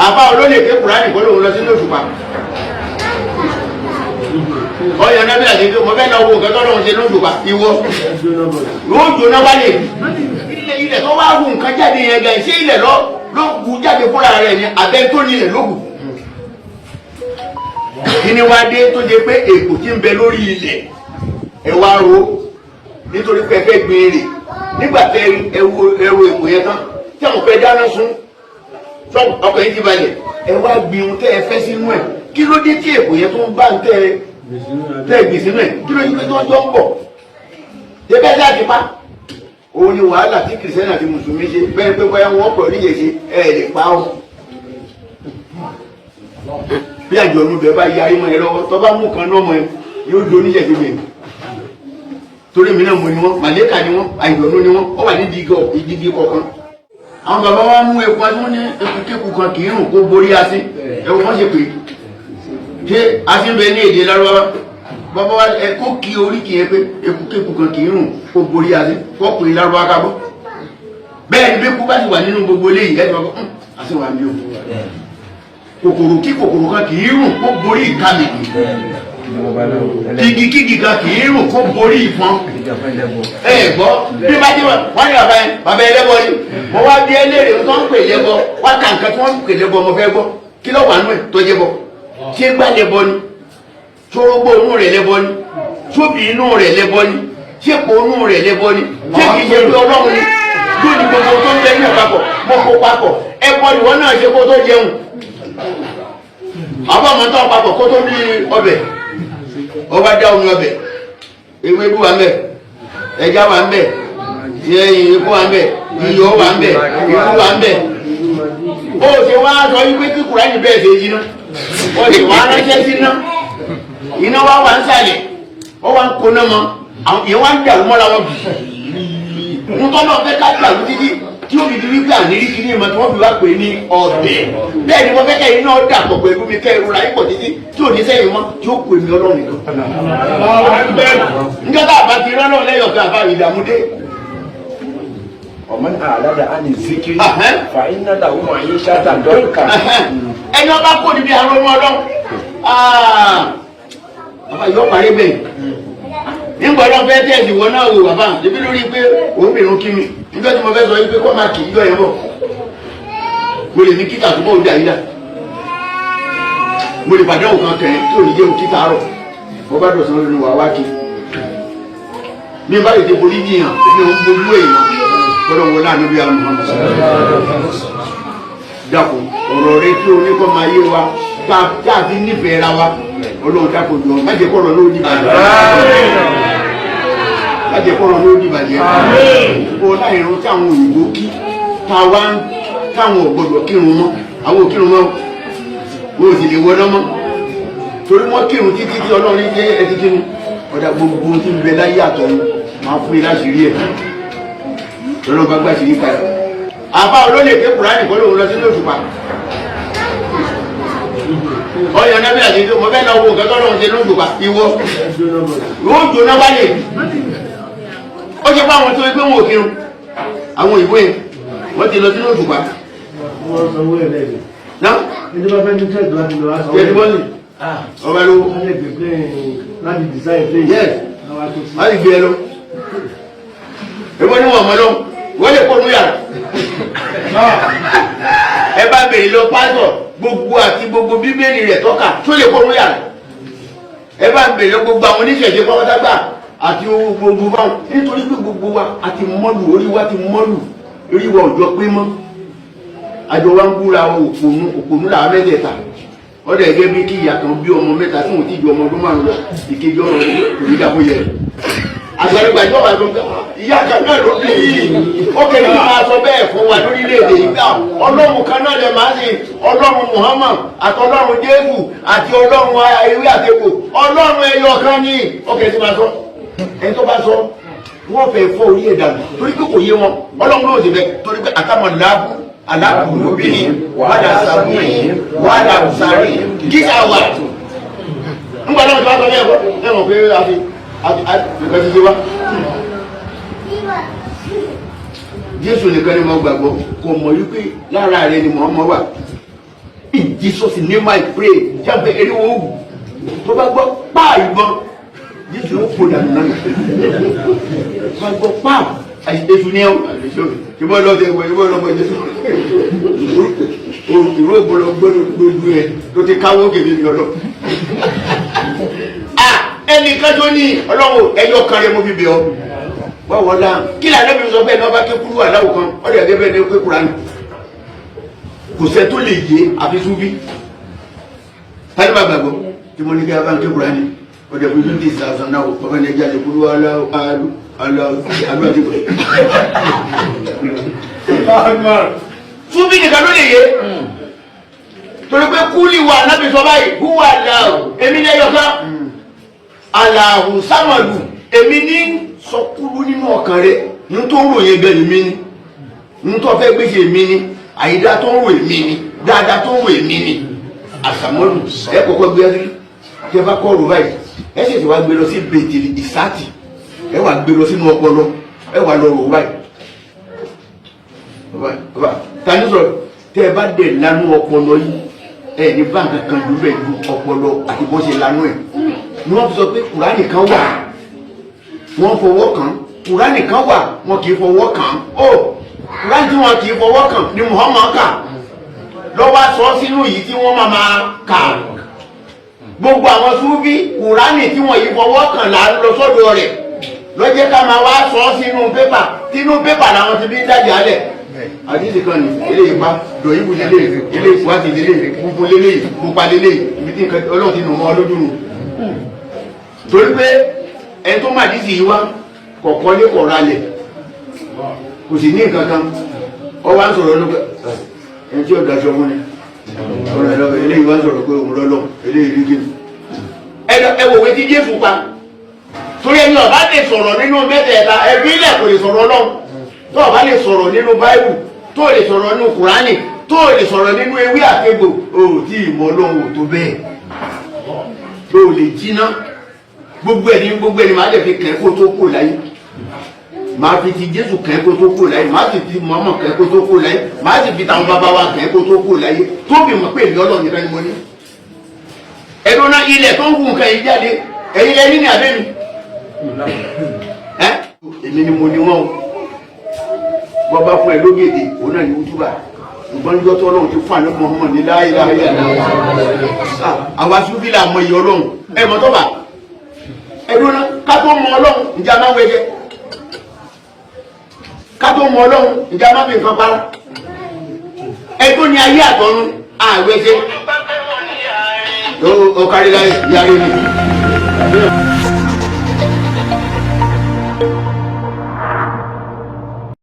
Àbá olólè ké Kùránì kó lóun lọ sínú òṣùpá. Ọyàn náà bí àti mo fẹ́ lọ wo nǹkan tó lóun ṣe lóṣùpá. Ìwọ yóò jóná wálé. Ilẹ̀ ilẹ̀ tó wá wù nǹkan jáde yẹn gan, ṣé ilẹ̀ lọ ló wù jáde fúnra rẹ̀ ni abẹ́ tó ní ilẹ̀ ló wù? Kí ni wá dé tó jẹ pé èkó tí ń bẹ lórí ilẹ̀, ẹ wá ro nítorí pé ẹ fẹ́ gbin èrè? Nígbà tẹ ẹ wo ẹrù èkó yẹn tán tí àwọn fẹ́ dáná sun, ọkọ̀ yìí ti balẹ̀, ẹ wá gbin ohun tẹ́ ẹ fẹ́ sínú ẹ̀. Kí ló dé tí èkó yẹn tó ń bá ń tẹ́ ẹ tẹ́ ẹ gbìn sínú ẹ̀? Kí ló dé pé tó ń jọ ń bọ̀ tẹ́bẹ́ sí àti pa? Òun ni wàhálà tí Kìrìsìtẹ́nì àti Mùsùlùmí ṣe bẹ́ẹ̀ pé bóyá wọ́n pọ̀ níyẹn ṣe ẹ lè pa ọ́. Bí àjọ̀nù bẹ́ẹ̀ bá yarí mọ́ ẹ lọ́wọ́, tó bá mú kan náà mọ́ ẹ, yóò do oníṣẹ́ mi, torí mi náà mo ni wọ́n, màlẹ́kà ni wọ́n, àjọ̀nù ni wọ́n, ó wà ní ìdígi kọ̀ọ̀kan. Àwọn bàbá wa mú eku asín, wọn ní eku kéku kan kì í rùn kó borí asín. Ẹ wọ́n ṣe pé ṣé asín bẹ ní èdè Lárúbáwá? Bàbá wa ẹ kó kí oríkì yẹn pé eku kéku kan kì í rùn kó borí asín, kó pè é Lárúbáwá ká bọ́. Bẹ́ẹ̀ ni bí kú bá sì wà nínú gbogbo eléyìí, ẹ ti wọ́n kọ́ asín wà ní o. Kòkòrò kí kòkòrò kan kì í rùn kó borí ìkàmì, kígi kígi kan kì í rùn kó borí ìfọn. Ẹ gbọ́ bí bá dé, wọ́n ní bàbá yẹn, bàbá ẹlẹ́bọ ni. Mo wá bí ẹlẹ́rìí tó ń pè lẹ́bọ, wá kà nǹkan tí wọ́n ń pè lẹ́bọ. Mo fẹ́ gbọ́ kí ló wà nínú ẹ̀ tó jẹ́ bọ. Ṣé gbá lẹ́bọ ni? Ṣórógbó inú rẹ̀ lẹ́bọ ni? Ṣóbì inú rẹ̀ lẹ́bọ ni? Ṣé po inú rẹ̀ lẹ́bọ ni? Ṣé kìí ṣe pé Ọlọ́run ni lónìí gbogbo tó ń bẹ ní ọ̀pápọ̀ mo kó papọ̀? Ẹbọ ìwọ náà ṣe kó tó jẹun. Àwọn ọmọ tó papọ̀ kó tó ní ọbẹ̀, ọba dá omi ọbẹ̀, ewédú wà ń bẹ, ẹja wà ń bẹ, epo wà ń bẹ, iyọ̀ wà ń bẹ, irú wà ń bẹ. Ó ṣe wá sọ wípé kí Kùránì bẹ́ẹ̀ ṣe jiná, ó ṣe wá ránṣẹ́ síná, iná wá wà ń sàlẹ̀, ó wá ń koná mọ́ àwọn ìyẹn, wá ń dàrú mọ́ra wọn bì. Ń tọ́lọ́ fẹ́ ká dàrú títí tí ó fi di wípé ànírí kí ní ìmọ̀ tí wọ́n fi wá pè ní ọbẹ̀. Bẹ́ẹ̀ ni wọ́n fẹ́ kẹ́yìn náà dàpọ̀ pẹ̀lú mi, kẹ́ ìrora yìí pọ̀ títí tí ò ní sẹ́yìn mọ́, tí ó pè mí Ọlọ́run nìkan. Níjọ́ tá a bá ti rán náà lẹ́yọ̀ kan, àbá ìdààmú dé. ومن أعرض عن الذكر فإن له معيشة ضنكا. Ẹni ọba kò níbi àrùn ọmọ Ọlọ́run, bàbá yóò parí bẹ́ẹ̀. Nígbà Ọlọ́run fẹ́ tẹ̀sí ìwọ náà wò, bàbá débi lórí pé òun bìnrin kí mi nígbà tí mo fẹ́ sọ yìí pé kọ́ máa kì í yọ yẹn bọ̀, mo lè ní kíkà tó bọ̀ ó dà yí dà, mo lè pàdé òkan kẹ̀ tí ò ní jẹ́ òkíta àárọ̀ bọ́ bá dọ̀sán lónìí wà wá kí mi bá lè dé borí yìnyín, èmi ò ń gbogbo èèyàn kọ́lọ́ wọlé ànábì Muhammad. Dàpọ̀ ọ̀rọ̀ rẹ tí oníkọ́ máa yé wa tá a fi nífẹ̀ẹ́ ra wa. Ọlọ́run, dàpọ̀ jọ, má jẹ́ kọ́rọ̀ ló dìbàjẹ́, má jẹ́ kọ́rọ̀ ló dìbàjẹ́. Kó láì rún tí àwọn òyìnbó kí táwa táwọn ò gbọdọ̀ kírun mọ́, àwọn ò kírun mọ́, wọn ò sì lè wọná mọ́, torí wọ́n kírun títí tí Ọlọ́run ní jẹ́ ẹ ti kírun. Ọ̀dà gbogbo tí ń bẹ láyé àtọ̀run máa fún yín láṣìírí ẹ̀. Lọ́nà bá gbàṣírí kalẹ̀. Àbá olólè ké Kùránì kó lóun lọ sínú òṣùpá. Ọyàn náà bí àti mo fẹ́ lọ wo nǹkan tó lóun ṣe lóṣùpá. Ìwọ yóò jóná wálé. Ó ṣe fún àwọn tó gbé wọn ò kírun, àwọn òyìnbó yẹn, wọ́n ti lọ sínú òṣùpá. Wọ́n sanwó ẹ̀ lẹ́yìn. Náà. Ẹni bá fẹ́ ní tẹ́ẹ̀dù láti lọ wá sanwó. Jẹ́ bọ́ọ̀lì ọba lówó. Wọ́n lè gbé plane láti design plane. Yes. Àwọn tó sí. Wọ́n ti gbé ẹ lọ. Èwo ni wọ́n mọ̀ lọ, wọ́n lè kó nu yàrá. Ẹ bá bèrè lọ pásọ̀ gbogbo àti gbogbo Bíbélì rẹ̀ tọ́ka tó lè kó nu yàrá. Ẹ bá bèrè lọ gbogbo àwọn oníṣẹ̀ṣe pátá àti owó gbogbo báwọn, nítorí pé gbogbo wa àti mọ́lù, orí wa ti mọ́lù, orí wa ò jọ pé mọ́. Àjọ wa ń búra òpònú, òpònú làwọn mẹ́tẹ̀ẹ̀ta. Ọdẹ gẹ́gẹ́ bí kí ìyá kan bí ọmọ mẹ́ta tí wọn ti ju ọmọ ọdún 5 lọ, ìkejì ọmọ rẹ kò ní dàbò yẹ àgbàlagbà ìjọba tó ń gbà, ìyá kan náà ló bí yìí. Ó kéré ní máa sọ bẹ́ẹ̀ fún wa lórílẹ̀‐èdè yìí gbà. Ọlọ́run kan náà lè máa sìn, Ọlọ́run Muhammad àti Ọlọ́run Jésù àti Ọlọ́run ewé àtẹ̀kù, Ọlọ́run ẹyọ kan ní. Ó kéré sí máa sọ. Ẹni tó bá sọ, wọ́n fẹ́ fọ́ orí ẹ̀ dànù, torí pé kò yé wọn. Ọlọ́run ló sì fẹ́, torí pé àtàwọn làákù alákùlùbí wàdà sàmúyìn wàdà sàrí gíga wà. Ńgbà náà tí wọ́n sọ ní ẹ̀kọ́ ẹ̀mọ̀ pé àti nǹkan ti ṣe wá. Jésù nìkan ni mo gbàgbọ́. Kò mọ̀ wípé lára rẹ ni Muhammad wà. Jesus name I pray. Jáde eriwo wù tó bá gbọ́ paa ìbọn Jésù ló kó dànù náà. Tó bá gbọ́ paa èṣù ni ẹ ìbọn lọ sí ẹgbẹ ìbọn lọmọ Jésù ìró ìbọn gbọ́dọ̀ lójú ẹ tó ti káwọ́ kèmí mi ọlọ. Ẹnìkan tó ní Ọlọ́run ẹyọ kan rẹ mo fi bẹ̀ ọ́ wọ́n wọ́n dáhùn kí lànà bí sọ bẹ́ẹ̀ ní ọba ké kúrú aláwọ̀ kan ọ̀dọ̀ ẹ̀gẹ́ bẹ́ẹ̀ ní ó ké kúránì kò sẹ́ tó lè yé àfi súnfí tani bá gbàgbọ́ tí mo ní kí a bá ń ké kúránì ọ̀dọ̀ fún 20,000 náà bàbá ní ẹja lè kúrú aláwọ̀ aláwọ̀ aláwọ̀ àti kúrẹ́. Súnfí nìkan ló lè yé torí pé kúlì wà nábì sọ báyìí húwà làwọ̀ èmi ní ẹyọ kan aláhùn sámàlù èmi ní sọkúrú nínú ọkàn rẹ ní tó ń ròyìn bẹ́ẹ̀ ni mí ní ní tó fẹ́ gbèsè mi ní àyídá tó ń rò èmi ní dáadáa tó ń rò èmi ní àsàmọ́lù ẹ kọ́kọ́ gbé ẹrí tí ẹ bá kọ́ ọ̀rọ̀ báyìí ẹ ṣèṣe wá gbé lọ sí bètìlì ìsáàtì ẹ wà gbé lọ sínú ọpọlọ ẹ wà lọ rò báyìí tani sọ̀rọ̀ tẹ ẹ bá dẹ̀ lánú ọpọlọ yìí ẹ ní báńkì kan ló bẹ̀ ju ọpọlọ àti bó ṣe lánú ẹ̀ ni wọ́n fi sọ pé Kùránì kan wà wọ́n fọwọ́ kàn Kùránì kan wà wọn kì í fọwọ́ kàn ó Kùránì tí wọn kì í fọwọ́ kàn ni Muhammad kà lọ́wọ́ sọ sínú yìí tí wọ́n máa kà gbogbo àwọn Súfí Kùránì tí wọ́n yìí fọwọ́ kàn là ń lọ sọ́dọ̀ rẹ̀ lọ́jẹ́ ká máa wá sọ sínú pépà tínú pépà làwọn ti fi ń dájà lẹ̀ àdìsí kan ní eléyìí pa dòyìnbó lélẹ̀ eléyìí wá sí lélẹ̀ funfun lélẹ̀ pupa lélẹ̀ ibi tí nǹkan Ọlọ́run ti nù mọ́ ọ lójú nù torí pé ẹni tó má dísì yìí wá kọ̀ọ̀kan lé kọ̀ọ̀ra lẹ̀ kò sì ní nǹkan kan ọ wá ń sọ̀rọ̀ ló pé ẹni tí ó daṣọ fún ni ọ̀rọ̀ ẹ̀rọ eléyìí wá ń sọ̀rọ̀ pé òun lọ́lọ́ eléyìí rí gíní. Ẹ wò wé tí Jésù pa torí ẹni ọba lè sọ̀rọ̀ nínú mẹ́tẹ̀ẹ̀ta ẹbí ilẹ̀ kò lè sọ̀rọ̀ Ọlọ́run tó ọba lè sọ̀rọ̀ nínú Báíbù tó lè sọ̀rọ̀ nínú Kùránì tó lè sọ̀rọ̀ nínú ewé àtegbò ò tí ì mọ Ọlọ́run ò tó bẹ́ẹ̀ tó lè jiná gbogbo ẹni máa lè fi kẹ́ kó tó kó láyé máa fi ti Jésù kẹ́ kó tó kó láyé máa sì fi Mọ́mọ́ kẹ́ kó tó kó láyé máa sì fi tàwọn bàbá wa kẹ́ kó tó kó láyé tó fi mọ̀ pé èmi Ọlọ́run nìkan ni mo ní. Ẹ̀dùn náà ilẹ̀ tó ń wù nǹkan yìí jáde ẹ̀yin lẹ́ni ní abẹ́ mi. Èmi ni mo ní wọn o wọ́n bá fún ẹ lógèdè òun náà ní wútúbà ṣùgbọ́n níjọ́ tó Ọlọ́run ti fún àná Mọ́mọ́ ní láyé láyé àwa Súfí là mọ iye Ọlọ́run ẹ̀ mọ́ tó bá ẹdúná ká tó mọ Ọlọ́run ǹjẹ́ a máa ń wẹjẹ ká tó mọ Ọlọ́run ǹjẹ́ a máa fi nǹkan para ẹdún ni ayé àtọ̀run àwẹjẹ ó kárí láyé yára ni.